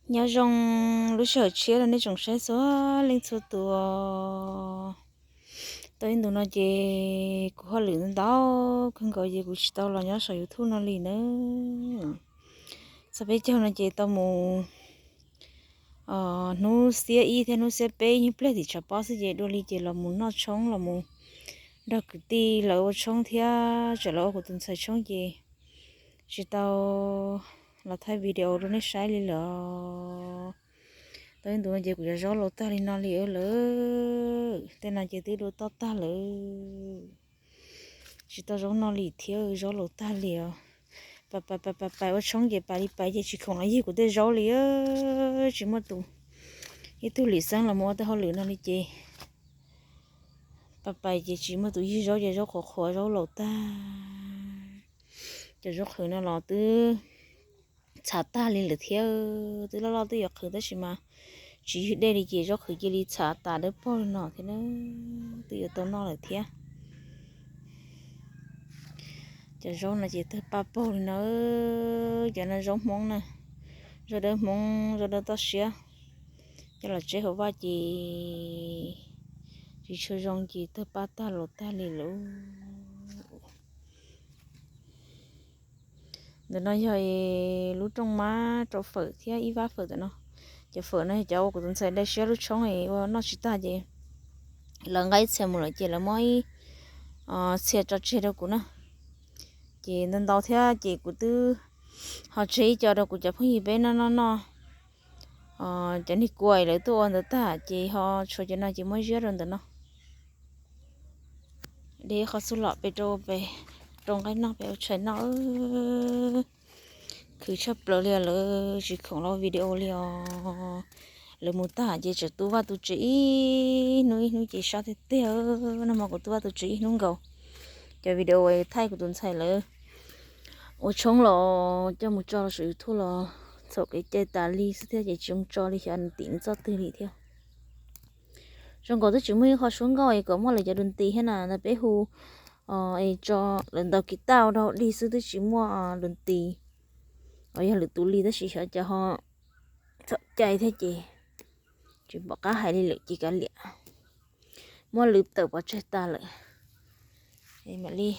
Nyob zoo lub sij hawm tshiab rau nej tsoom saib txhua leej txhua tus. Tau ib ntus no ces kuv hauj lwm ntau kawg nkaus ces kuv tsis tau los nyob saum YouTube no li na. Txog peb caug no ces tau mus hnub xiab ib thiab hnub xiab peb ib nyuag pliag tim tshav pob xwb ces dua li ces los mus noj tshoob los mus nrog kwv tij lawv ua tshoob thiab tseem los ua kuv tus ntxhais tshoob ces tsis tau los thaij video rau nej saib li lawm. Tau ib ntus no ces kuv cov zaub laus tag li no li lawm, tej no ces twb dua toj tag lawm. Tsis tau zaub noj li thiab, zaub laus tag li os. Pais pais pais pais ua tshoob ces pais li pais ces tsis khoom los yig kuv tej zaub li. Tsis muaj tus, ib tug lim xeeb los mus ua tej hauj lwm no li ces pais pais ces tsis muaj tus yig zaub ces zaub qhuav qhuav zaub laus tag. Cov zaub qhwv no los twb txhav tag li lawm thiab, twb loj loj twb yuav qhwv tab sis mas tsis ywg dej li ces zaub qhwv cia li txhav tas dawb paug li no thiab na, twb yuav tau noj lawm thiab. Cov zaub no ces tawg paj paug li no, cov no zaub Hmoob na, zaub dawb Hmoob, zaub dawb toj siab, coj los tseb hauv vaj ces tsis tshua zoo ces tawg paj tag los tag li lawm. Ntawm no yog lub rooj mab rau fawm thiab ib vab fawm ntawm no. Cov fawm no yog cov uas kuv tus ntxhais dai siab lub tshoob ua noj tsis tag ces lawv nqa ib txhia mus lawm ces lawv muab ib txhia tso tseg rau kuv na. Ces ntau ntau thiab ces kuv twb ho tseg ib co rau kuv cov phooj ywg peb noj noj noj. Cov niag kua lawv tuaj ua ntawd tag ces ho tshuav cov no ces muab ziab rau ntawm no. De qhov xub lom pem rau pem, rau nqaij noj pem ua tshais noj. Khwv tshaj plaws li lawm, tsis khoom los video li os. Lawv mus tag ces tseem tu vaj tu tsev ib hnub ib hnub ces sab tiag tiag. Nag hmo kuv tu vaj tu tsev ib hnub nkaus. Cov video thaij kuv tus ntxhais lawv ua tshoob los coj mus tso los saum YouTube los txhaum kev cai tas li xwb thiab ces tsis zoo tso li xyov nws tim nws txoj twg li thiab. Zoo nkaus twb tsis muaj ib qho suab nkauj es kom muaj lawv cov lus ntis thiab na, ntawd peb hu es tso lawv ntaus kiv taj rau hauv dig xwb twb tsis muaj lus ntis. Yog lwm tus li tab sis xyov cas ho txhaum cai thiab ces tsis pom qab hais li lawm ces kav liam. Muab lwv tawm pov tseg tas lawm. Mam li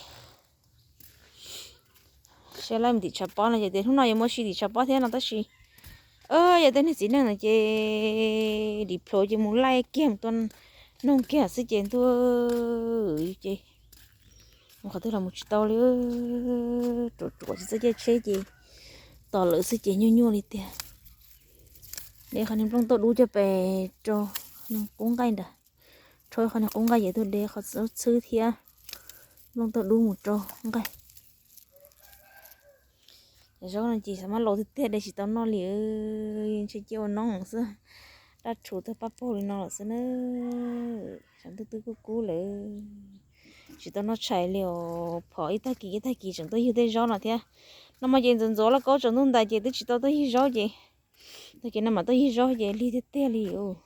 saib laij mus tim tshav pob no ces tias hnub no yuav mus ua si tim tshav pob thiab no tab sis yog tej niag txiv neej no ces dim plhuav ces mus laij kiag mus tua noog kiag xwb ces ntuj ces mus qhov twg los mus tsis tau li. Ruam ruam tsis txawj caij tsheb ces tos lawv xwb ces nyuaj nyuaj li tiag. De qhov niag nplooj tauj dub coj pes rau niag qub nqaij ntawd, rho qhov niag qub nqaij ces tuaj de qhov txhwb thiab nplooj tauj dub mus rau nqaij. Cov zaub no ces xav mas laus tiag tiag de tsis tau noj li, ntshe cia ua noob xwb. Daj rhuv tawg paj paug li no lawm xwb na. Tshav ntuj twb kub kub lawm, tsis tau noj tshais li os. Phom ib tag kis ib tag kis tseem tuaj ywg tej zaub no thiab. Nag hmo ces ntxuav ntxuav lauj kaub tsaus ntuj ntais ces twb tsis tau tuaj ywg zaub ces tag kis no mam tuaj ywg zaub ces lig tiag tiag li os.